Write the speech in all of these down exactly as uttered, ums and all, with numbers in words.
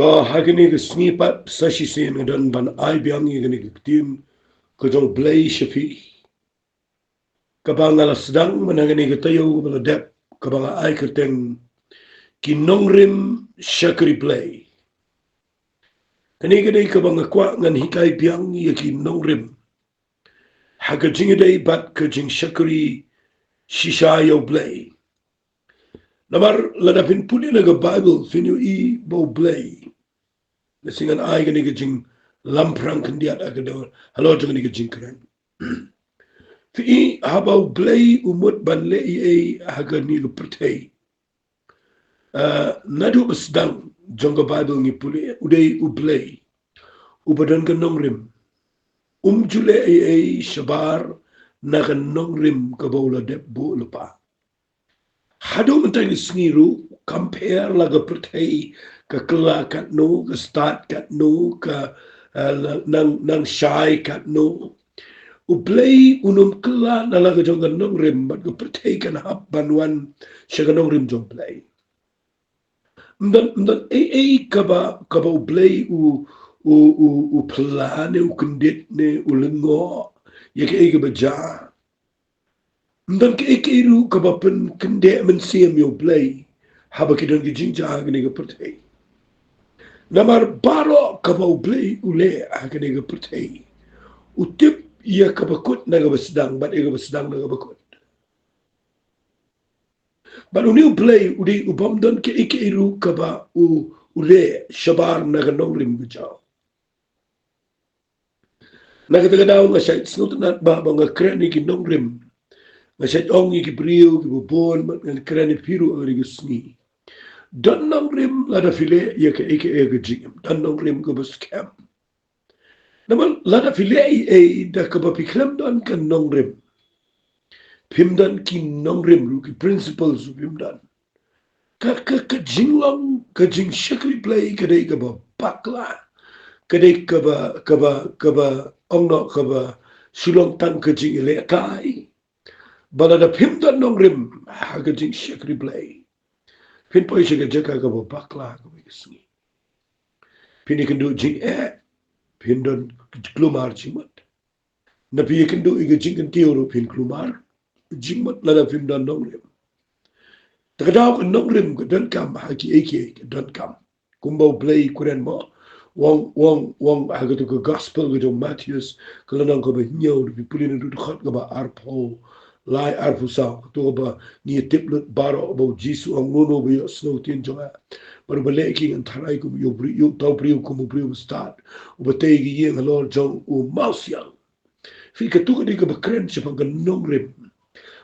Ba ha kane ka sngi pat sa shisien nga don ban ai biang ïa kane ka ktien ka jong U Blei sha phi, kaba nga la sdang mynta ha kane ka taïew kaba la dep, kaba nga ai kyrteng Ki Nongrim Shakri Blei. Kane ka dei kaba nga kwah ngan hikai biang ïa ki nongrim ha ka jingïadei bad ka jingshakri shisha ïa U Blei. Namar lada phin pule na ka Baibl phin ïohi ba U Blei, lehse ngan ai kane ka jinglamphrang khyndiat ha ka dor halor jong kane ka jingkren. Phi i, haba U Blei u mut ban leh ei ei ha kane ka pyrthei, ah, naduh ba sdang jong ka Baibl ngi pule, u dei U Blei uba don ka nongrim. Um ju leh ei ei shabar na ka nongrim kaba u la dep buh lypa. Haduh mynta ka sngi ruh, compare la ka pyrthei ka kylla katno, ka stad katno, ka, eh, nang, nang shai katno, U Blei un ym kylla na la ka jong ka nongrim bad ka pyrthei kan hap ban wan sha ka nongrim jong U Blei. Ym don, ym don ei ei kaba, kaba U Blei u, u, u, u phylla ne u kyndit ne u lyngngoh ïa kaei kaba jia. Ym don kaei kaei ruh kaba pynkyndit mynsiem ïa U Blei haba ki don ki jingjia ha kane ka pyrthei. Namar baroh kaba U Blei u leh ha kane ka pyrthei, u tip ïa kaba kut na kaba sdang bad ïa kaba sdang na kaba kut. Bad une U Blei u dei u bym don kaei kaei ruh kaba u, u leh shabar na ka nongrim ka jong u. Na kata ka daw nga shait sngewtynnat ba, ba nga kren ïa ki nongrim. Nga shait ong ïa ki briew kiba bun, bad ngan kren ïa phi ruh ha kane ka sngi. Don nongrim lada phi leh ïa kaei kaei ka jingim. Don nongrim kaba skhem. Namar lada phi leh ei ei da kaba phi khlem don ka nongrim, phim don ki nongrim ruh, ki principles ruh phim don. Ka, ka, ka jinglong, ka jingshakri Blei ka dei kaba bakla, ka dei kaba, kaba, kaba ong noh kaba shu long tang ka jingïalehkai. Ba lada phim don nongrim ha ka jingshakri Blei, phin poi sha ka jaka kaba bakla kawei ka sngi. Phin ïakynduh jingeh, phin don kulmar jingmut. Na phi ïakynduh ïa ka jingkyntiew ruh phin kulmar jingmut lada phim don nongrim. Te ka daw ka nongrim ka donkam ha kiei kiei ka donkam. Kumba U Blei u kren mo, u ong, u ong, u ong ha kato ka gospel ka jong u Mathaios, ka lynnong kaba hynñiew, lada phi pule na ka dkhot kaba arphew lai arphew saw, kato kaba ngi tip lut baroh ba U Jisu u ong, uno uno uba ïohsngew ktien jong nga bad uba leh ki, ngan tharai kum ïa u briew, ïa uta u briew kum u briew uba stad uba tei ïa ka ïing halor jong u mawsiang. Phi, kato ka dei kaba kren shaphang ka nongrim.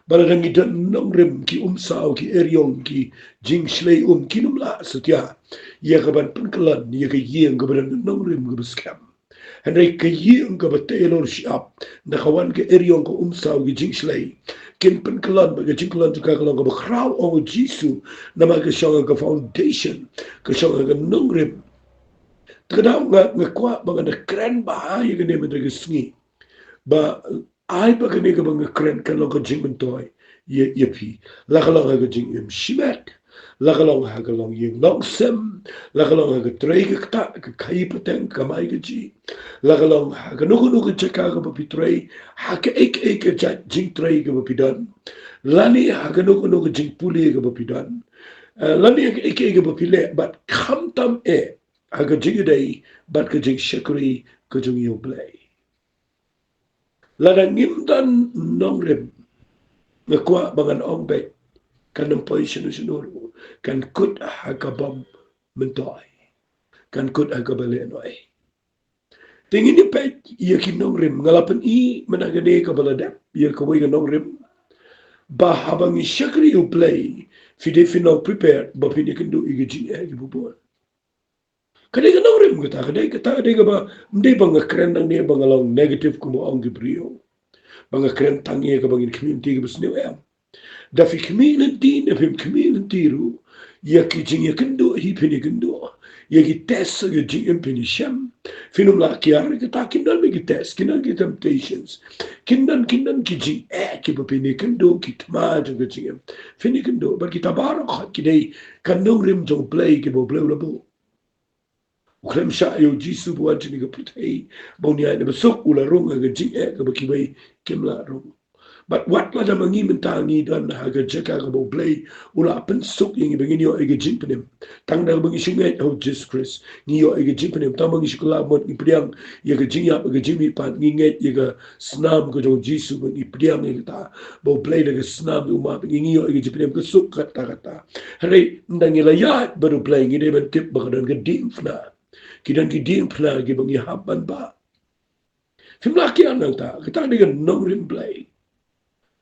Ba lada ngi don nongrim, ki um saw, ki eriong, ki jingshlei um, kin ym lah satia ïa ka ban pynkyllon ïa ka ïing kaba don nongrim kaba skhem. Hynrei ka ïing kaba tei halor shyiap, na ka wan ka eriong, ka um saw, ki jingshlei, kin pynkyllon bad ka jingkyllon jong ka ka long kaba khraw, ong U Jisu, namar ka shong ha ka foundation, ka shong ha ka nongrim. Te ka daw nga, nga kwah ba ngan da kren bha ïa kane mynta ka sngi. Ba ai ba kane kaba nga kren kan long ka jingmyntoi ïa, ïa phi. La ka long ha ka jingim shimet, la ka long ha ka longïing longsem, la ka long ha ka trei ka ktah, ka khaïi pateng, ka kamai kajih, la ka long ha kano kano ka jaka kaba phi trei, ha kaei kaei ka jait jingtrei kaba phi don, lane ha kano kano ka jingpule kaba phi don, eh, lane ha kaei kaei kaba phi leh, bad khamtam eh ha ka jingïadei bad ka jingshakri ka jong U Blei. Lada ngim don nongrim, nga kwah ba ngan ong beit, kan ym poi shano shano ruh, kan kut ha ka bym myntoi, kan kut ha kaba lehnohei. Te ngin ïa peit ïa ki nongrim, nga la pyni mynta kane kaba la dep, ïa kawei ka nongrim, ba haba ngi shakri U Blei, phi dei phin long prepared ba phin ïakynduh ïa ki jingeh kiba bun. Ka dei ka nongrim kata, ka dei kata, ka dei kaba, ym dei ba nga kren nangne ba nga long negative kumba ong ki briew, ba nga kren tang ïa kaba ngin khmih lynti kaba sniew, em. Da phi khmih lynti ne phim khmih lynti ruh, ïa ki jingïakynduh hi phin ïakynduh, ïa ki test ha ka jingim phin ïashem. Phin ym lah kiar, kata kin don beit ki test, kin don ki temptations, kin don, kin don ki jingeh kiba phin ïakynduh, ki thma jong ka jingim phin ïakynduh. Bad kita baroh ki dei ka nongrim jong U Blei kiba U Blei u la buh. U khlem shah ïa u Jisu ba wan sha kane ka pyrthei ba un ïaid na ba suk, u la rung ha ka jingeh kaba kiwei kim lah rung. Bad wat lada ma ngi mynta ngi don ha ka jaka kaba U Blei u la pynsuk ïa ngi ba ngin ïoh ïa ka jingpynim. Tang da kaba ngi shu ngeit ha u Jisu Khrist ngi ïoh ïa ka jingpynim. Tang ba ngi shu kylla mut, ngi pdiang ïa ka jingïap, ïa ka jingmihpat, ngi ngeit ïa ka snam ka jong u Jisu, ba ngi pdiang ïa kata, ba U Blei da ka snam jong u map ïa ngi, ngi ïoh ïa ka jingpynim ka suk katta katta. Hynrei ynda ngi la ïaid bad U Blei ngi dei ban tip ba ka don ka diengphna. Ki don ki diengphna kiba ngi hap ban bah. Phim lah kiar nangta, kata ka dei ka nongrim Blei.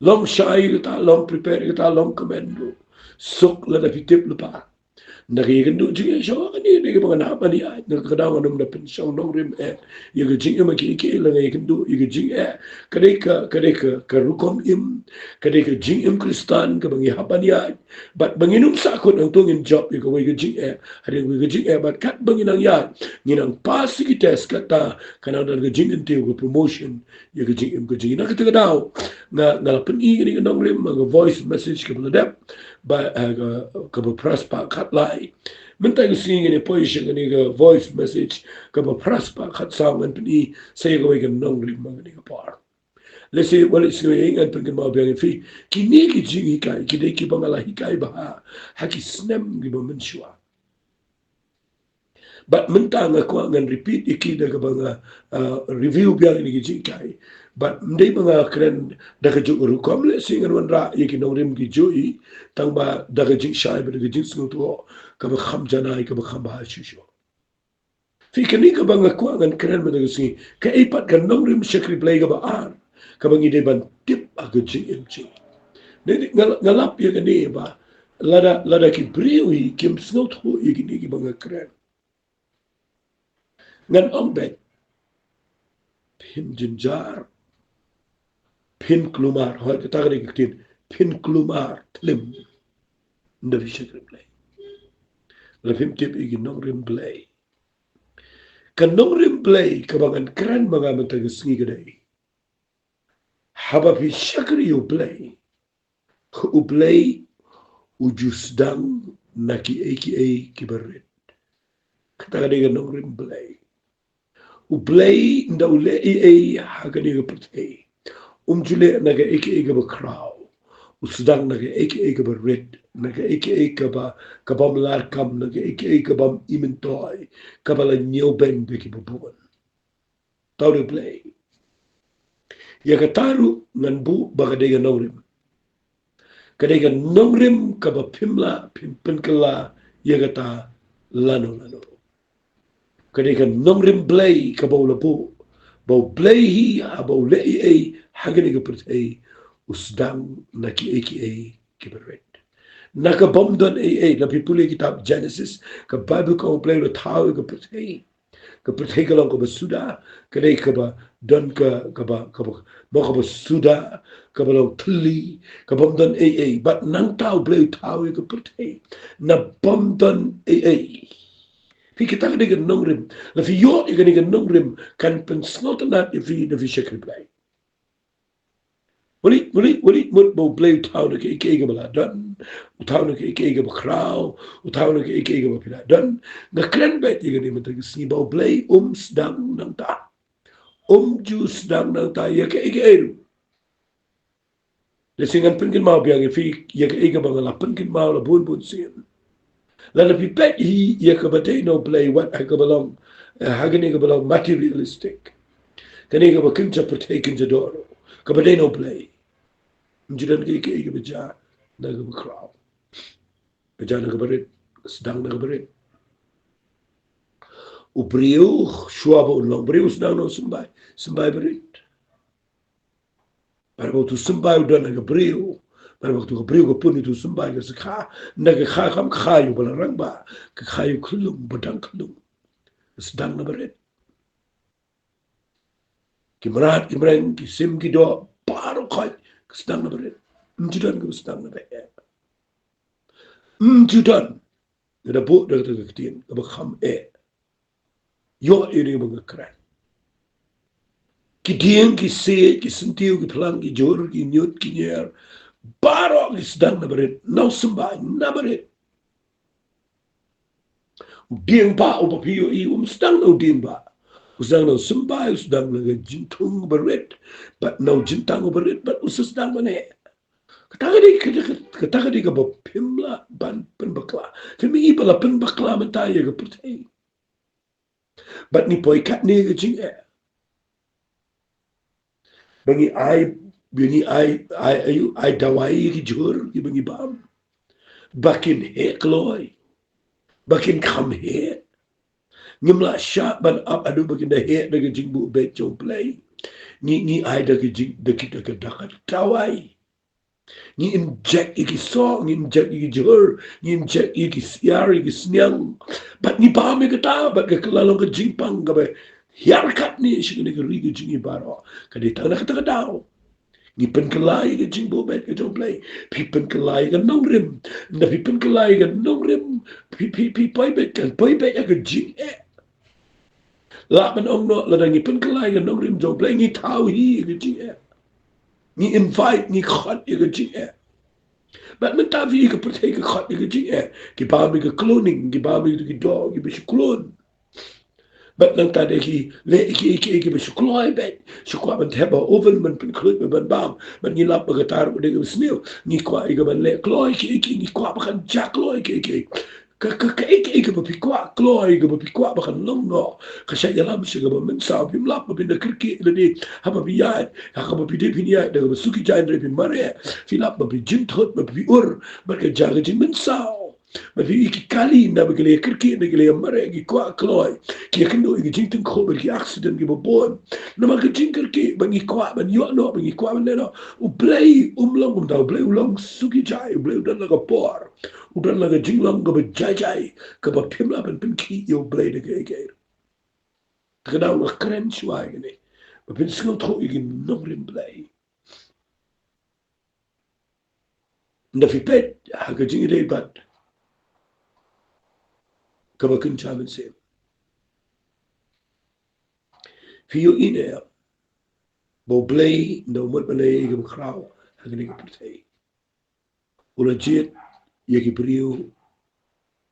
Long shai kata, long prepare kata, long kmen ruh. Suk lada phi tip lypa. Ynda ka ïakynduh jingeh shuwa, kane ka dei kaba ngan hap ban ïaid. Nga, ka daw ngan ym da pynshong nongrim eh ïa ka jingim kiei kiei, lada nga ïakynduh ïa ka jingeh. Ka dei ka, ka dei ka, ka rukom im, ka dei ka jingim Khristan kaba ngi hap ban ïaid. Bad ba ngin ym sahkut hangto ngin jop ïa kawei ka jingeh hadien kawei ka jingeh, bad katba ngi nang ïaid ngi nang pass ïa ki test, kata ka nang don ka jingkyntiew, ka promotion ïa ka jingim ka jingim. Na kata ka daw nga, nga la pyni kane ka nongrim ha ka voice message kaba la dep, ba, eh, ka, kaba phra spah khatlai. Mynta ka sngi ngin ïa poi sha kane ka voice message kaba phra spah khatsaw, ngan pyni sa ïa kawei ka nongrim ha kane ka por. Lehse wat lehse ngan pynkynmaw biang ïa phi, kine ki jinghikai ki dei kiba nga la hikai bha ha ki snem kiba mynshuwa. Bad mynta nga kwah ngan repeat ïa ki da kaba nga, ah, review biang ïa ki jinghikai. Bad ym dei ba nga kren da kajuh ka rukom, lehse ngan wanrah ïa ki nongrim kijuh, tang ba da ka jingshai bad da ka jingsngewthuh kaba kham janai, kaba kham bha shuh shuh. Phi, kane kaba nga kwah ngan kren mynta ka sngi, kaei pat ka nongrim shakri Blei kaba ar kaba ngi dei ban tip ha ka jingim jong ngi. Nga, nga lap ïa kane ba lada, lada ki briew hi kim sngewthuh ïa kine kiba nga kren, ngan ong beit, phin jynjar, phin kulmar, hooid, kata ka dei ka ktien, phin kulmar thlim ynda phi shakri Blei. Lada phim tip ïa ki nongrim Blei. Ka nongrim Blei kaba ngan kren ma nga mynta ka sngi ka dei, haba phi shakri U Blei, U Blei u ju sdang na kiei kiei kiba rit. Kata ka dei ka nongrim Blei. U Blei ynda u leh ei ei ha kane ka pyrthei, um ju leh na kaei kaei kaba khraw. U sdang na kaei kaei kaba rit, na kaei kaei kaba, kabym larkam, na kaei kaei kabym imyntoi, kaba la ñiewbeiñ da kiba bun. Tau da U Blei. Ïa kata ruh ngan buh ba ka dei ka nongrim. Ka dei ka nongrim kaba phim lah phin pynkylla ïa kata lano lano. Ka dei ka nongrim Blei kaba u la buh, ba U Blei hi haba u leh ei ei ha kane ka pyrthei, u sdang na kiei kiei kiba rit. Na kabym don ei ei. Lada phi pule kitab Genesis, ka Baibl ka ong U Blei u la thaw ïa ka pyrthei. Ka pyrthei ka long kaba suda, ka dei kaba don ka, kaba, kaba, mo kaba suda, kaba long thylli, kabym don ei ei. Bad nangta U Blei u thaw ïa ka pyrthei na bym don ei ei. Phi, kata ka dei ka nongrim. Lada phi ïoh ïa kane ka nongrim kan pynsngewtynnad ïa phi ynda phi shakri Blei. Wat leit, wat leit, wat leit mut ba U Blei u thaw na kaei kaei kaba la don, u thaw na kaei kaei kaba khraw, u thaw na kaei kaei kaba phi la don. Nga kren beit ïa kane mynta ka sngi ba U Blei um sdang nangta. Um ju sdang nangta ïa kaei kaei ruh. Lehse ngan pynkynmaw biang ïa phi ïa kaei kaba nga la pynkynmaw la bun bun sien. Lada phi peit hi ïa kaba dei na U Blei wat ha kaba long, eh, ha kane kaba long materialistic, kane kaba kynja pyrthei kynja doh, kaba dei na U Blei, ym ju don kaei kaei kaba jia na kaba khraw. Ka jia na kaba rit, sdang na kaba rit. U briew shuwa ba un long briew sdang na u symbai, symbai ba rit. Bad ba utu u symbai u don ha ka briew, bad ba utu ka briew ka pun ïa utu u symbai, ka sa kha, na ka kha kam kha ïa u ba la rangbah, ka kha ïa u khyllung ba dang khyllung. Ka sdang na ba rit. Ki mrad ki mreng, ki sim ki doh, baroh khoit ka sdang na ba rit. Ym ju don kaba sdang na ba eh. Ym ju don. Nga da buh da kata ka ktien kaba kham eh. Ïoh ïa ri ba nga kren. Ki dieng, ki siej, ki syntiew, ki phlang, ki jhur, ki ñiut, ki ñier, baroh ki sdang na ba rit, na u symbai na ba rit. Dieng ba uba phi ïohi um sdang na u dieng ba. U sdang na u symbai, u sdang na ka jingthung ba rit, bad na u jingtang uba rit, bad u sdang mane. Kata ka dei, kata, kata ka dei kaba phim lah ban pynbakla. Phim i ba la pynbakla mynta ïa ka pyrthei. Bad ngi poi katne ka jingeh. Ba ngi ai, ba ngi ai, ai, ai, ai dawai ki jhur, ki ba ngi bam. Ba kin heh kloi. Ba kin kham heh. Ngim lah shah ban ap haduh ba kin da heh da ka jingbuh beit jong U Blei. Ngi, ngi ai da ka jing, da ki, da ka, da ka dawai. Ngi inject ïa ki soh, ngi inject ïa ki jhur, ngi inject ïa ki syiar, ïa ki sniang. Bad ngi bam ïa kata, bad ka kylla long ka jingpang kaba hiar katne sha kane ka ri ka jong ngi baroh. Ka dei tang na kata ka daw. Ngi pynkylla ïa ka jingbuh beit ka jong U Blei. Phi pynkylla ïa ka nongrim. Nda phi pynkylla ïa ka nongrim. Phi, phi, phi poi beit kan poi beit ïa ka jingeh. Lah ban ong noh lada ngi pynkylla ïa ka nongrim jong U Blei ngi thaw hi ïa ka jingeh. Ngi invite, ngi khot ïa ka jingeh. Bad mynta phi ïa ka pyrthei ka khot ïa ka jingeh. Ki bam ïa ka cloning, ki bam ïa ki doh, ki ba shu klon. Bad nangta de ki leh ki, ki, ki ba shu kloi beit. Shu kwah ban thep ha oven ban pynkhluit ban bam. Bad ngi lap ba kata ruh de ka ba sniew. Ngi kwah ïa ka ban leh kloi ki, ki, ngi kwah ba kan jah kloi ki, ki. Ka, ka, kaei, kaei kaba phi kwah kloi, kaba phi kwah ba kan long noh. Ka shah ïalam sha kaba mynsaw, phim lap ba phin da kyrkieh lade, haba phi ïaid, ha kaba phi dei phin ïaid, da kaba suki jaiñ re phin mareh. Phi lap ba phi jynthut, ba phi ur, bad ka jia ka jingmynsaw. Ba phi ïa ki kali, naba ki la ïa kyrkieh, naba ki la ïa mareh, ki kwah kloi. Ki ïa kynduh ïa ki jingtyngkhuh, bad ki accident kiba bun. Namar ka jingkyrkieh, ba ngi kwah, ban ïoh noh, ba ngi kwah, ban leh noh. U Blei, um long, um da, U Blei, u long suki jaiñ, U Blei, u don la ka por. U don la ka jinglong kaba jai jai, kaba phim lah ban pynkhih ïa U Blei da kaei kaei. Te ka daw nga kren shuwa ïa kane. Ba phin sngewthuh ïa ki nongrim Blei. Nda phi peit, ha ka jingïadei bad kaba kynja mynsiem. Phi ïohi ne em, ba U Blei, nda u mut ba leh ïa kaba khraw, ha kane ka pyrthei. U la jied ïa ki briew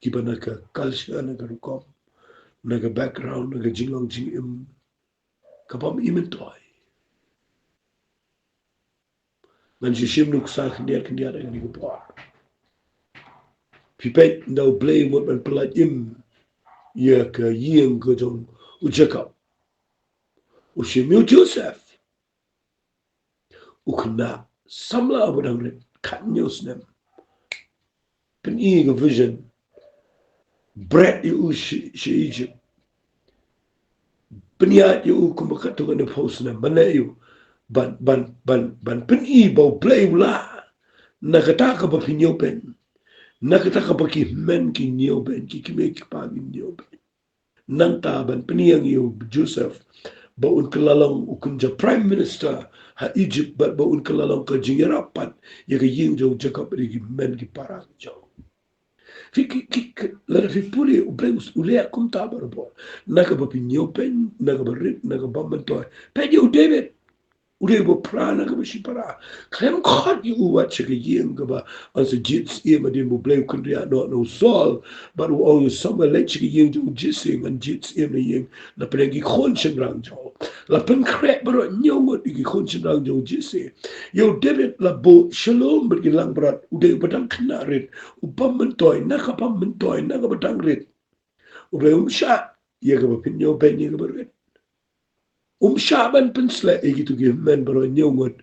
kiba na ka culture, na ka rukom, na ka background, na ka jinglong jingim, ka bym i myntoi. Ngan shu shim nuksa khyndiat khyndiat ha kane ka por. Phi peit nda U Blei u mut ban pyllait im ïa ka ïing ka jong u Jakob. U shim ïa u Joseph. U khynnah samla uba dang rit, khathynñiew snem. Pyni ka vision. Bret ïa u sha, sha Egypt. Pynïaid ïa u kumba katto katne phew snem. Ban leh ïa u. Ban, ban, ban, ban pyni ba U Blei u lah. Na kata kaba phi ñiewbeiñ. Na kata kaba ki hynmen ki ñiewbeiñ. Ki kmie ki kpa ki ñiewbeiñ. Nangta ban pynïeng ïa u Joseph ba un kylla long u kynja prime minister ha Egypt bad ba un kylla long ka jingïarap pat ïa ka ïing jong u Jakob bad ïa ki hynmen ki para jong u. Phi ki, ki, ki, lada phi pule U Blei u leh kumta barabor. Na kaba phi ñiewbeiñ, na kaba rit, na kaba bym myntoi. Peit ïa u David. U dei uba pra na kaba shipara. Khlem khot ïa u wat sha ka ïing kaba yn sa jied syiem hadien ba U Blei u kynriah noh na u Saul. Bad u ong ïa u Samuel leit sha ka ïing jong u Jesse ngan jied syiem na ïing na pdeng ki khun shynrang jong u. La pynkhreh baroh hynñiew ngut ïa ki khun shynrang jong u Jesse. Ïa u David la buh shalom bad ki langbrot. U dei uba dang khynnah rit. U bym myntoi na kaba bym myntoi na kaba dang rit. U Blei um shah ïa kaba phin ñiewbeiñ ïa kaba rit. Um shah ban pynsleh ïa kito ki hynmen baroh hynñiew ngut.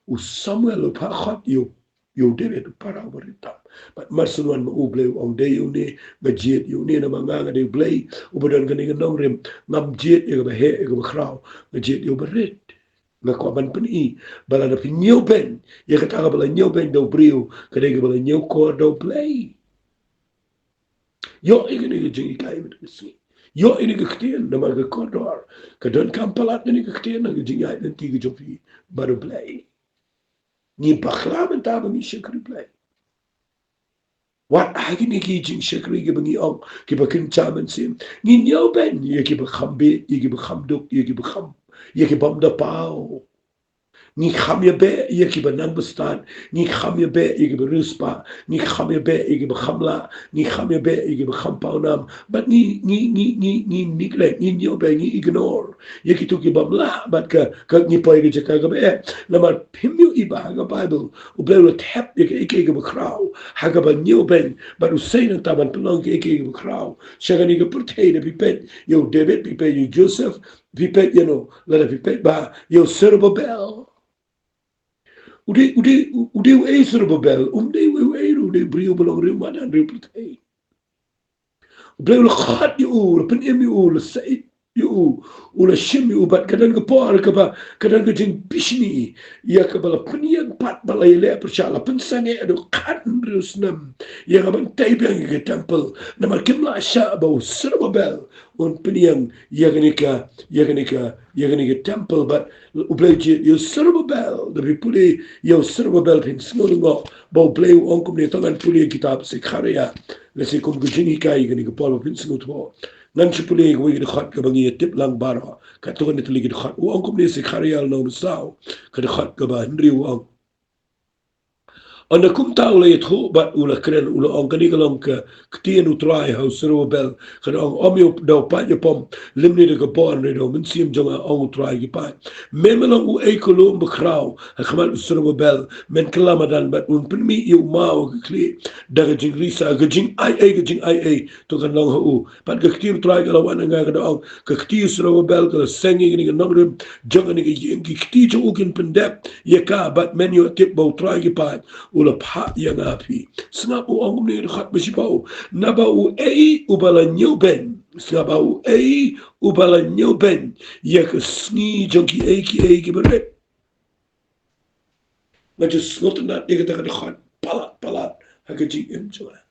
U Samuel u phah khot ïa u, ïa u David u para uba rit tam. Bad mar shen wan ma U Blei u ong dei ïa une, nga jied ïa une namar nga nga dei U Blei uba don kane ka nongrim, ngam jied ïa kaba heh ïa kaba khraw, nga jied ïa uba rit. Nga kwah ban pyni ba lada phi ñiewbeiñ ïa kata kaba la ñiewbeiñ da u briew, ka dei kaba la ñiewkor da U Blei. Ïoh ïa kane ka jinghikai mynta ka sngi. Ïoh ïa kane ka ktien namar ka kordor ka donkam palat kane ka ktien na ka jingïaid lynti ka jong phi bad U Blei. Ngi bakla mynta ba ngi shakri Blei. Wat ha kine ki jingshakri kiba ngi ong kiba kynja mynsiem. Ngi ñiewbeiñ ïa kiba kham bit, ïa kiba kham duk, ïa kiba kham, ïa kiba bym da paw. Ngi kham ïa beh ïa kiba nang bastad, ngi kham ïa beh ïa kiba riewspah, ngi kham ïa beh ïa kiba kham lah, ngi kham ïa beh ïa kiba kham pawnam, bad ngi, ngi, ngi, ngi, ngi neglect, ngi ñiewbeiñ, ngi ignore ïa kito ki bym lah, bad ka, ka ngi poi ka jaka kaba eh. Namar phim ïohi ba ha ka Baibl U Blei u la thep ïa kaei kaei kaba khraw ha kaba ñiewbeiñ, bad u sei nangta ban pynlong kaei kaei kaba khraw sha kane ka pyrthei. Lada phi peit ïa u David, phi peit ïa u Joseph, phi peit ïa no, lada phi peit ba ïa u Zerubbabel. U dei, u dei, u dei uei Zerubbabel? Um dei uei uei ruh, u dei u briew ba long riew madan, riew pyrthei. U Blei u la khot ïa u, u la pynim ïa u, u la said ïa u, u la shim ïa u, bad ka don ka por kaba, ka don ka jingbishni ïa kaba la pynïeng pat, bad la ïaleh pyrshah, la pynsangeh haduh khathynriew snem ïa ka ban tei biang ïa ka temple. Namar kim lah shah ba u Zerubbabel un pynïeng ïa kane ka, ïa kane ka, ïa kane ka temple, bad U Blei u jied ïa u Zerubbabel. Lada phi pule ïa u Zerubbabel phin sngew lyngngoh ba U Blei u ong kumne. To ngan pule ïa kitab Sekhariah, lehse kum ka jinghikai ïa kane ka por ba phin sngewthuh. Ngan shu pule ïa kawei ka dkhot kaba ngi ïa tip lang baroh. Katto katne tylli ki dkhot. U ong kumne, Sekhariah lynnong ba saw, ka dkhot kaba hynriew, u ong: Ynda kumta u la ïathuh bad u la kren, u la ong: Kane ka long ka ktien U Trai ha u Zerubbabel, ka da ong: Ym ïa u, da u paid ïapom, lymne da ka bor, ne da u mynsiem jong nga, ong U Trai ki paid. Me me long uei ka lum bakhraw ha khmat u Zerubbabel? Men kylla madan, bad un pynmih ïa u maw ha ka khlieh da ka jingrisa. Ka jingaiei, ka jingaiei to kan long ha u. Bad ka ktien U Trai ka la wan ha nga, ka da ong: Ka kti u Zerubbabel ka la seng ïa kane ka nongrim jong kane ka ïing, ki kti jong u kin pyndep ïa ka, bad men ïoh tip ba U Trai ki paid u la phah ïa nga ha phi. Sngap, u ong kumne ha ka dkhot ba shiphew: Naba uei uba la ñiewbeiñ? Sngap, uei uba la ñiewbeiñ ïa ka sngi jong kiei kiei kiba rit? Nga ju sngewtynnat ïa kata ka dkhot palat palat ha ka jingim jong nga.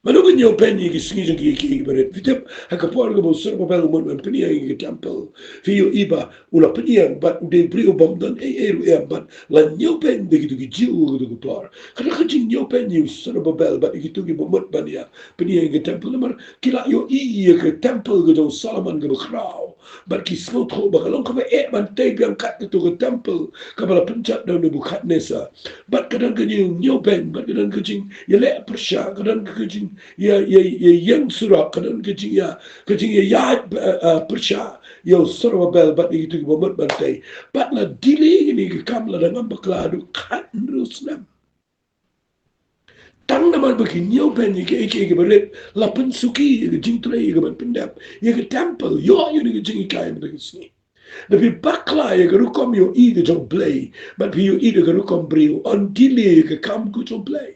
Mano ba ñiewbeiñ ïa ki sngi jong kiei kiei kiba rit? Phi tip, ha ka por kaba u Zerubbabel u mut ban pynïeng ïa ka temple, phi ïohi ba u la pynïeng, bad u dei u briew bym don ei ei ruh em, bad la ñiewbeiñ da kito ki Jiw ha kato ka por. Kata ka jingñiewbeiñ ïa u Zerubbabel bad ïa kito kiba mut ban ïa pynïeng ïa ka temple, namar ki la ïohi ïa ka temple ka jong u Solomon kaba khraw, bad ki sngewthuh ba ka long kaba eh ban tei biang kat kato ka temple kaba la pynjot da u Nebukhadnessar. Bad ka don ka jingñiewbeiñ, bad ka don ka jingïaleh pyrshah, ka don ka jingïa, ïa, ïa ïeng surok, ka don ka jingïa, ka jingïaid, eh, eh, pyrshah ïa u Zerubbabel bad ïa kito kiba mut ban tei. Bad la delay ïa kane ka kam lada ngam bakla haduh khathynriew snem. Tang namar ba ki ñiewbeiñ ïa kiei kiei kiba rit, la pynsuki ïa ka jingtrei ïa ka ban pyndep ïa ka temple. Ïoh ïa kane ka jinghikai mynta ka sngi. Lada phi bakla ïa ka rukom ïohi ka jong U Blei bad phi ïohi da ka rukom briew, yn delay ïa ka kam ka jong U Blei.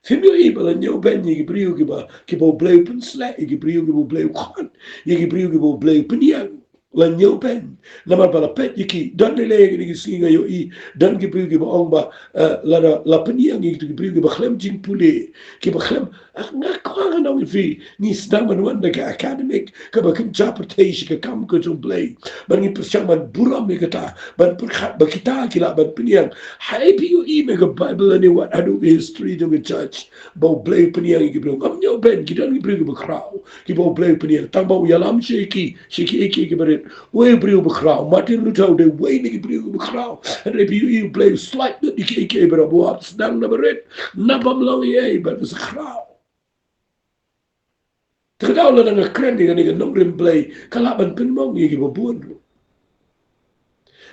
Phim ïohi ba la ñiewbeiñ ïa ki briew kiba, kiba U Blei u pynsleh, ïa ki briew kiba U Blei u khot, ïa ki briew kiba U Blei u pynïeng? La ñiewbeiñ. Namar ba la peit ïa ki, don lei lei ha kine ki sngi nga ïohi, don ki briew kiba ong ba, eh, lada la pynïeng ïa kito ki briew kiba khlem jingpule, kiba khlem, ah, nga kwah ngan ong ïa phi, ngi sdang ban wan da ka academic kaba kynja pyrthei sha ka kam ka jong U Blei, bad ngi pyrshang ban burom ïa kata, ban pyrkhat ba kita ki lah ban pynïeng. Haei phi ïohi na ka Baibl lane wat haduh ka history jong ka church ba U Blei u pynïeng ïa ki briew? Ngam ñiewbeiñ, ki don ki briew kiba khraw kiba U Blei u pynïeng, tang ba u ïalam sha ki, sha kiei kiei kiba rit. Uei u briew uba khraw? Martin Luther u dei uwei na ki briew kiba khraw. Hynrei phi ïohi U Blei u slait lut ïa kiei kiei baroh, ba u hap sdang na barit. Namar ba um long ei ei, bad ba u sa khraw. Te ka daw lada nga kren ïa kane ka nongrim Blei, ka lah ban pynmong ïa kiba bun ruh.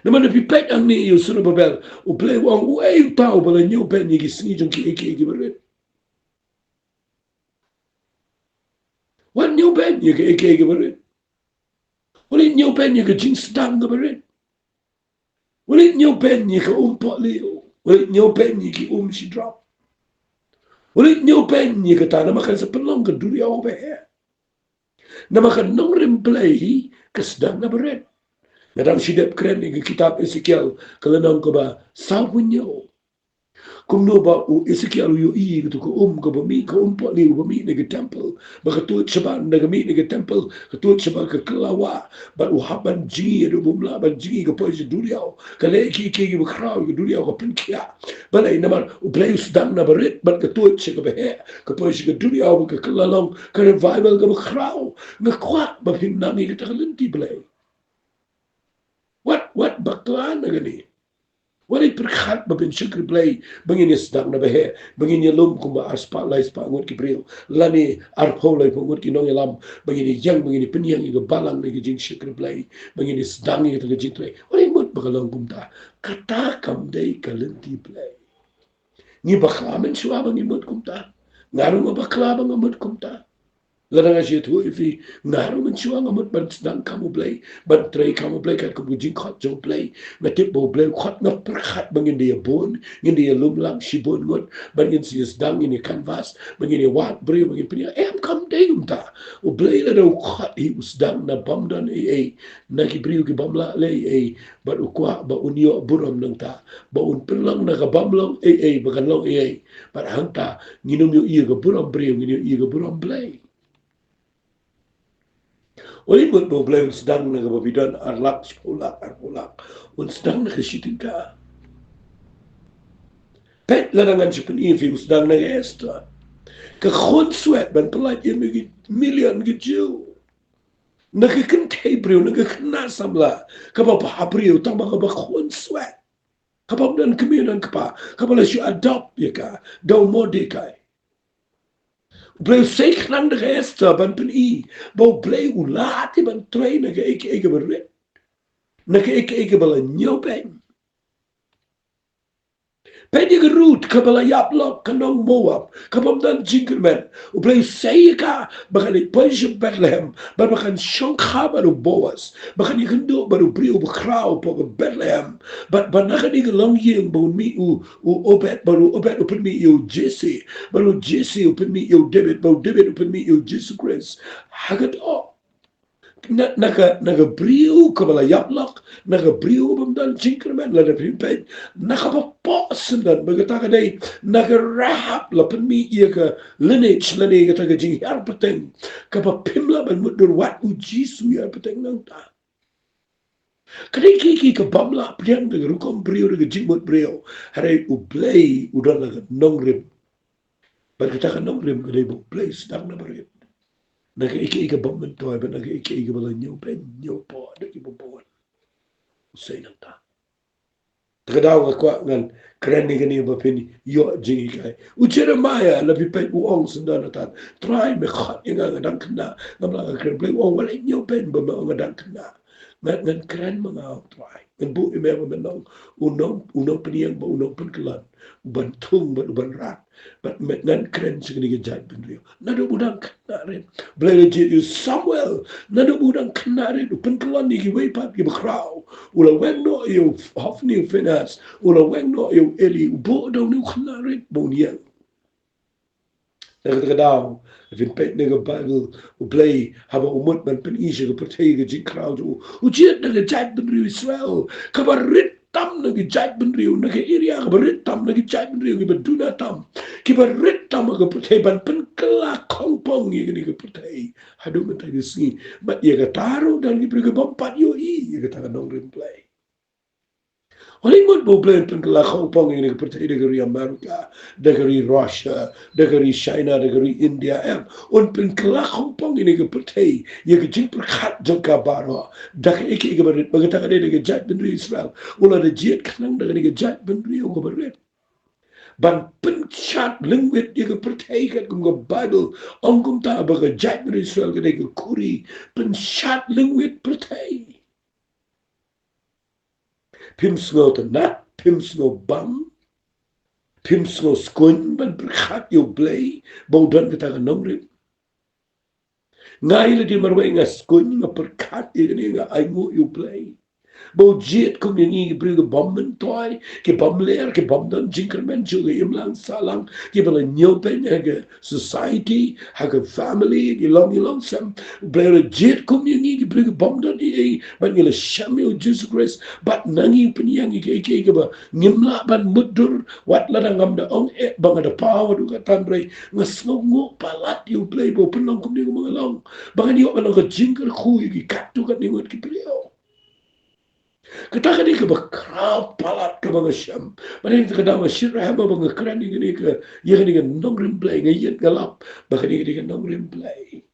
Namar lada phi peit hangne ïa u Zerubbabel, U Blei u ong, uei uta uba la ñiewbeiñ ïa ki sngi jong kiei kiei kiba rit? Wat ñiewbeiñ ïa kiei kiei kiba rit. Wat leit ñiewbeiñ ïa ka jingsdang kaba rit. Wat leit ñiewbeiñ ïa ka um pohliew. Wat leit ñiewbeiñ ïa ki um shidrop. Wat leit ñiewbeiñ ïa kata, namar kan sa pynlong ka duriaw kaba heh. Namar ka nongrim Blei ka sdang na barit. Nga dang shu dep kren ïa ka kitab Esekiel, ka lynnong kaba sawphew hynñiew. Kumno ba u Esekiel u ïohi ïa kato ka um kaba mih, ka um pohliew ba mih na ka temple, ba ka tuid shabar na ka, mih na ka temple, ka tuid shabar ka kylla wah, bad u hap ban jngi, haduh ba um lah ban jngi ka poi sha duriaw. Ka leh kiei kiei kiba khraw, ka duriaw ka pynkhiah. Balei? Namar U Blei u sdang na barit bad ka tuid sha kaba heh, ka poi sha ka duriaw bad ka kylla long ka revival kaba khraw. Nga kwah ba phin nang ïa kata ka lynti Blei. Wat Wat bakla na kane. Wat ïa pyrkhat ba phin shakri Blei ba ngin ïa sdang na ba heh, ba ngin ïa lum kumba arspah laispah ngut ki briew, lane arphew laiphew ngut ki nongïalam, ba ngin ïa ïeng, ba ngin ïa pynïeng ïa ka balang na ka jingshakri Blei, ba ngin ïa sdang ïa kata ka jingtrei. Wat ïa mut ba ka long kumta. Kata kam dei ka lynti Blei. Ngi bakla mynshuwa ba ngi mut kumta. Nga ruh nga bakla ba nga mut kumta. Lada nga shu ïathuh ïa phi, nga ruh mynshuwa nga mut ban sdang kam U Blei, ban trei kam U Blei katkum ka jingkhot jong U Blei. Nga tip ba U Blei u khot, nga pyrkhat ba ngin da ïa bun, ngin da ïa lum lang shibun ngut, ba ngin sa ïa sdang, ngin ïa canvass, ba ngin ïa wad briew, ba ngin pynïaid. Em, kam dei kumta. U Blei lada u khot hi, u sdang na bym don ei ei, na ki briew ki bym lah leh ei ei, bad u kwah ba un ïoh burom nangta, ba un pynlong na ka bym long ei ei ba kan long ei ei. Bad hangta ngin ym ïohi ïa ka burom briew, ngin ïohi ïa ka burom Blei. Oi, mut ba U Blei un sdang na kaba phi don ar lak, shiphew lak, arphew lak, un sdang na ka shi tyngka. Peit, lada ngan shu pyni ïa phi, u sdang na ka Esther. Ka khun swet ban pyllait ïa ki million ki Jiw. Na ka kynthei briew, na ka khynnah samla kaba bhabriew, tang ba kaba khun swet, kaba ym don kmie don kpa, kaba la shu adopt ïa ka da u Mordekai. U Blei u sei khnang da ka Esther ban pyni ba U Blei u lad ïa ban trei na kaei kaei kaba rit, na kaei kaei kaba la ñiewbeiñ. Peit ïa ka Ruth kaba la ïap lok, ka nong Moab, kaba ym don jingkyrmen. U Blei u sei ïa ka ba kan ïa poi sha Bethlehem, bad ba kan shongkha bad u Boaz, ba kan ïakynduh bad u briew bakhraw hapoh ka Bethlehem. Bad, bad na kane ka longïing ba un mih u, u Obed, bad u Obed u pynmih ïa u Jesse, bad u Jesse u pynmih ïa u David, bad u David u pynmih ïa u Jisu Khrist. Ha ka doh. Na, na ka, na ka briew kaba la ïap lok, na ka briew bym don jingkyrmen, lada phi peit, na kaba poh syndon, ba kata ka dei, na ka Rahab la pynmih ïa ka lineage, lane kata ka jinghiar pateng kaba phim lah ban mutdur, wat u Jisu u hiar pateng nangta. Ka dei kiei kiei ki bym lah pdiang da ka rukom briew, da ka jingmut briew. Hynrei U Blei u don la ka nongrim. Bad kata ka nongrim ka dei ba U Blei u sdang na barit, na kaei kaei ka bym myntoi, bad na kaei kaei kaba la ñiewbeiñ ñiewpoh da kiba bun. U sei nangta. Te ka daw nga kwah ngan kren ïa kane ba phin ïoh jinghikai. U Jeremiah, lada phi peit, u ong syndon, Trai, me khot ïa nga, nga dang khynnah. Ngam lah, nga kren. Blei u ong, wat leh ñiewbeiñ ba me ong nga dang khynnah. Ngan, ngan kren ma nga, Trai. Ngan buh ïa me ba me long u nong, u nongpynïeng bad u nongpynkyllon, u ban thung bad u ban rat. Bad me, ngan kren sha kane ka jaitbynriew. Naduh ba u dang khynnah rit, Blei u la jied ïa u Samuel. Naduh ba u dang khynnah rit, u pynkyllon ïa kiwei pat kiba khraw. U la weng noh ïa u Hophni, u Phinehas. U la weng noh ïa u Eli. U buh da une u khynnah rit ba un ïeng. Na kata ka daw, phin peit na ka Baibl, U Blei haba u mut ban pyni sha ka pyrthei ka jingkhraw jong u, u jied na ka jaitbynriew Israel kaba rit tam na ka jaitbynriew, na ka area kaba rit tam na ka jaitbynriew, kiba duna tam, kiba rit tam ha ka pyrthei, ban pynkylla khongpong ïa kane ka pyrthei haduh mynta ka sngi. Bad ïa kata ruh don ki briew ki bym pat ïohi ïa kata ka nongrim Blei. Wat leh mut ba U Blei un pynkylla khongpong ïa kane ka pyrthei, da ka ri America, da ka ri Russia, da ka ri China, da ka ri India, em. Un pynkylla khongpong ïa kane ka pyrthei, ïa ka jingpyrkhat jong ka baroh, da kaei kaei kaba rit, ba kata ka dei da ka jaitbynriew Israel. U la da jied khnang da kane ka jaitbynriew kaba rit, ban pynshad lyngwit ïa ka pyrthei, katkum ka Baibl ong kumta, ba ka jaitbynriew Israel ka dei ka khuri pynshad lyngwit pyrthei. Phim sngew tynnat, phim sngew bam, phim sngew skuñ ban pyrkhat ïa U Blei ba u don kata ka nongrim. Nga ïa lade marwei nga skuñ, nga pyrkhat ïa kane, nga ainguh ïa U Blei ba u jied kum ïa ngi ki briew ki bym myntoi, ki bym ler, ki bym don jingkyrmen sha ka imlang sahlang, kiba la ñiewbeiñ ha ka society, ha ka family, ki long, ki long sem. U Blei u la jied kum ïa ngi ki briew ki bym don ei ei, bad ngi la shem ïa U Jisu Khrist, bad na ngi pynïeng ïa kiei kiei kiba ngim lah ban mutdur. Wat lada ngam da ong eh ba nga da paw haduh katta, hynrei nga sngewnguh palat ïa U Blei ba u pynlong kumne kumba nga long, ba ngan ïoh ban long ka jingkyrkhu ïa ki katto katne ngut ki briew. Kata ka dei kaba khraw palat kaba nga shem. Bad ïa kata ka daw nga shyrkhei ba nga kren ïa kane ka, ïa kane ka nongrim Blei, nga ïeit, nga lap ba kane ka dei ka nongrim Blei.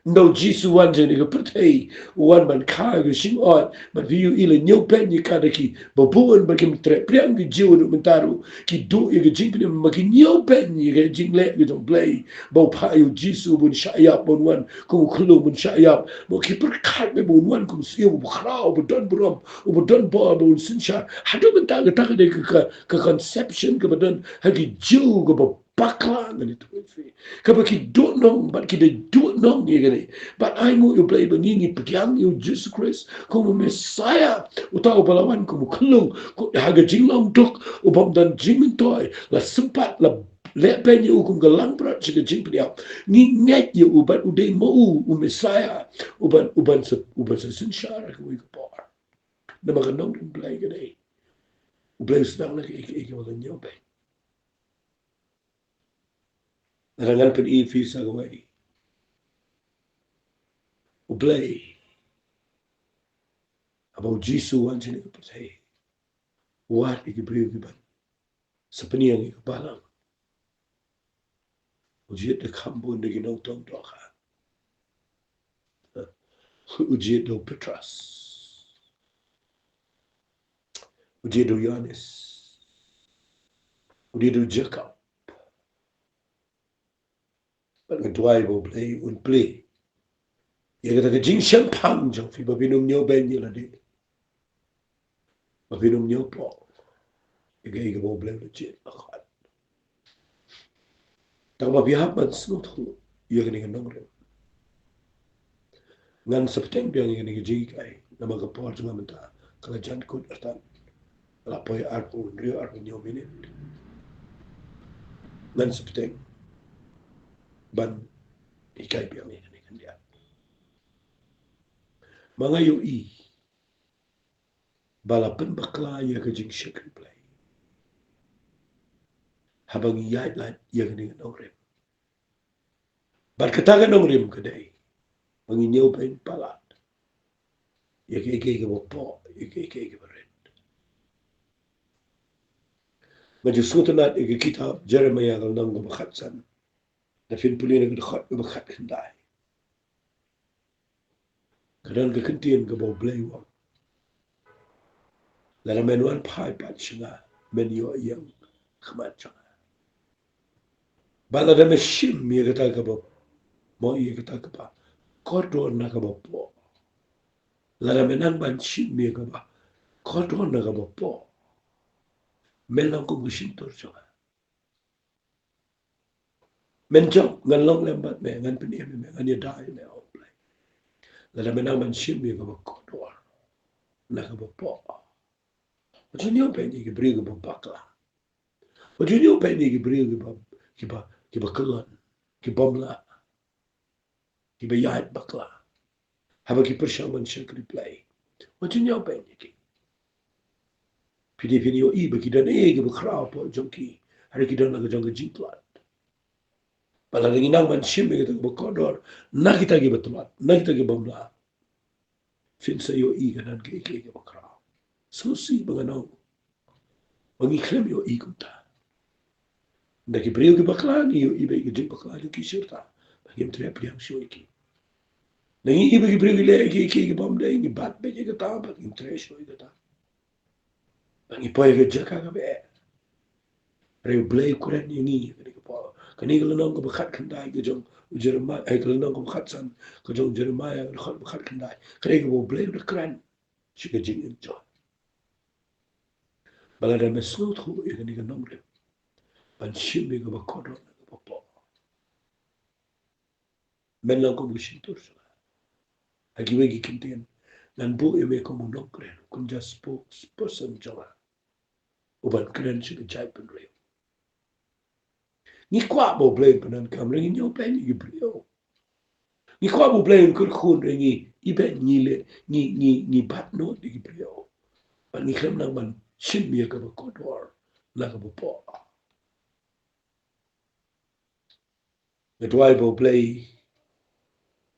Ynda u Jisu u wan sha kane ka pyrthei, u wan ban kha ïa ka jingoh, bad phi ïohi la ñiewbeiñ ïa ka da kiba bun, bad kim treh pdiang ki Jiw haduh mynta ruh, ki duh ïa ka jingpynim, ma ki ñiewbeiñ ïa ka jingleh ka jong U Blei, ba u phah ïa u Jisu ban shah ïap, ban wan kum u khyllung ban shah ïap, ba ki pyrkhat ba un wan kum u siew uba khraw, uba don burom, uba don bor, ba un synshar. Haduh mynta kata ka dei ka, ka, ka conception kaba don ha ki Jiw kaba bakla, ngan ïathuh ïa phi. Kaba ki duh nong, bad ki dei duh nong ïa kane. Bad ai nguh ïa U Blei ba ngi ngi pdiang ïa u Jisu Khrist kum u Messiah, uta uba la wan kum u khyllung, kum ha ka jinglong duk, u bym don jingmyntoi, la sympat, la leh beiñ ïa u kum ka langbrot sha ka jingpynim. Ngi ngeit ïa u bad u dei ma u, u Messiah, u ban, u ban sa, u ban sa synshar ha kawei ka por. Namar ka nongrim Blei ka dei, U Blei u sdang na kaei kaei kaba la ñiewbeiñ. Lada ngan pyni ïa phi sa kawei, U Blei, haba u Jisu u wan sha kane ka pyrthei, u wad ïa ki briew kiban sa pynïeng ïa ka balang. U jied da kham bun da ki nongtong dohkha. U jied da u Petros. U jied da u Ïoannis. U jied da u Jakob. Bad nga duwai ba U Blei un plie ïa kata ka jingshemphang jong phi, ba phin ym ñiewbeiñ ïa lade, ba phin ym ñiewpoh ïa kaei kaba U Blei u la jied, u la khot. Tang ba phi hap ban sngewthuh ïa kane ka nongrim. Ngan sa bteng biang ïa kane ka jinghikai, namar ka por jong nga mynta ka la jan kut artat. Ka la poi arphew hynriew, arphew hynñiew minit. Ngan sa bteng ban hikai biang ïa kane khyndiat. Ma nga ïohi ba la pynbakla ïa ka jingshakri Blei haba ngi ïaid lait ïa kane ka nongrim. Bad kata ka nongrim ka dei ba ngi ñiewbeiñ palat ïa kaei kaei kaba poh, ïa kaei kaei kaba rit. Nga ju sngewtynnat ïa ka kitab Jeremaïah ka lynnong kaba khatsan. Lada phin pule na ka dkhot kaba khatkhyndai, ka don ka ktien kaba U Blei u ong: Lada men wan phai pat sha nga, men ïoh ïa ka khmat jong nga. Bad lada men shim ïa kata kaba, mo, ïa kata kaba kordor na kaba poh. Lada men nang ban shim ïa kaba kordor na kaba poh, men long kum ka shyntur jong nga. Men jop, ngan long lem bad me, ngan pynim ïa me, ngan ïada ïa me, ong U Blei. Lada men nang ban shim ïa kaba kordor na kaba poh. Wat ju ñiewbeiñ ïa ki briew kiba bakla. Wat ju ñiewbeiñ ïa ki briew kiba, kiba, kiba kyllon, ki bym lah, kiba ïaid bakla haba ki pyrshang ban shakri Blei. Wat ju ñiewbeiñ ïa ki. Phi dei phin ïohi ba ki don ei ei kiba khraw hapoh jong ki, hynrei ki don la ka jong ka jingtlot. Bad lada ngi nang ban shim ïa kita kiba kordor na kita kiba tlot, na kita ki bym lah, phin sa ïohi ka don kaei kaei kaba khraw. Sngewsih ba ngan ong ba ngi khlem ïohi kumta. Ynda ki briew ki bakla, ngi ïohi ba ïa ka jingbakla jong ki shisha, ba ngim treh pdiang shuh ïa ki. Ynda ngi ïohi ba ki briew ki leh ïa kiei kiei ki bym dei, ngi bat beit ïa kata, ba ngim treh shuh ïa kata. Ba ngi poi ha ka jaka kaba eh. Hynrei U Blei u kren ïa ngi ha kane ka por. Kane ka lynnong kaba khatkhyndai ka jong u Jeremaïah, eh, ka lynnong kaba khatsan ka jong u Jeremaïah, ka dkhot ba khatkhyndai. Kane kaba U Blei u da kren sha ka jingim jong nga. Ba lada men sngewthuh ïa kane ka nongrim ban shim ïa kaba kordor na kaba poh, men long kum ka shyntur jong nga. Ha kiwei ki kyntien, ngan buh ïa me kum u nongkren, u kynja spokesperson jong nga, u ban kren sha ka jaitbynriew. Ngi kwah ba U Blei un pyndonkam, hynrei ngi ñiewbeiñ ïa ki briew. Ngi kwah ba U Blei un kyrkhu, hynrei ngi ibeiñ, ngi leh, ngi, ngi, ngi bat nud ïa ki briew. Bad ngi khlem nang ban shim ïa kaba kordor na kaba poh. Nga duwai ba U Blei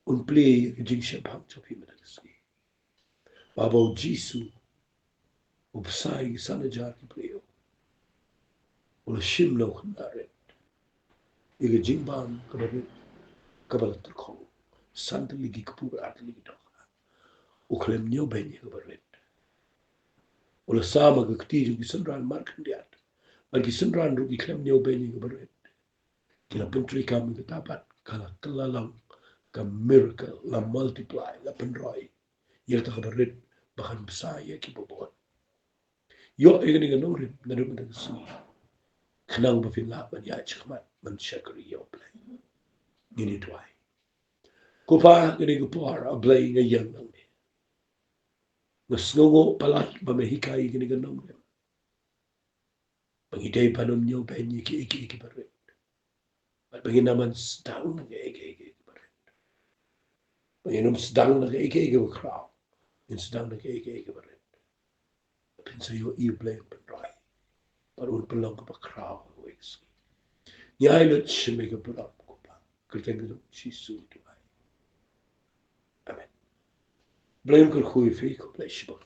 un plie ïa ka jingshemphang jong phi mynta ka sngi. Ba haba u Jisu u bsa ïa ki san hajar ki briew, u la shim na u khynnah rit ïa ka jingbam kaba rit, kaba la tyrkhong. San tylli ki kpu, ar tylli ki dohkha. U khlem ñiewbeiñ ïa kaba rit. U la sam ha ka kti jong ki synran markhyndiat. Bad ki synran ruh ki khlem ñiewbeiñ ïa kaba rit. Ki la pyntreikam ïa kata bad ka la kylla long ka miracle, la multiply, la pynroi ïa kata kaba rit ba kan bsa ïa kiba bun. Ïoh ïa kane ka nongrim naduh mynta ka sngi, khnang ba phin lah ban ïaid shakhmat ban shakri ïa U Blei. Ngin ïa duwai. Ko Pa, kane ka por, A Blei, nga ïeng nangne. Nga sngewnguh palat ba me hikai ïa kane ka nongrim, ba ngi dei ban ym ñiewbeiñ ïa kiei kiei kiba rit. Bad ba ngin ym sdang na kiei kiei kiba rit. Ba ngin ym sdang na kiei kiei kiba khraw. Ngin sdang na kiei kiei kiba rit. Phin sa ïohi, Blei, un pynroi bad un pynlong kaba khraw ha kawei ka sngi. Ngi ai lut sha me ka burom, ko Pa. Kyrteng jong U Jisu ngi duwai. Amen. Blei un kyrkhu ïa phi, khublei shibun.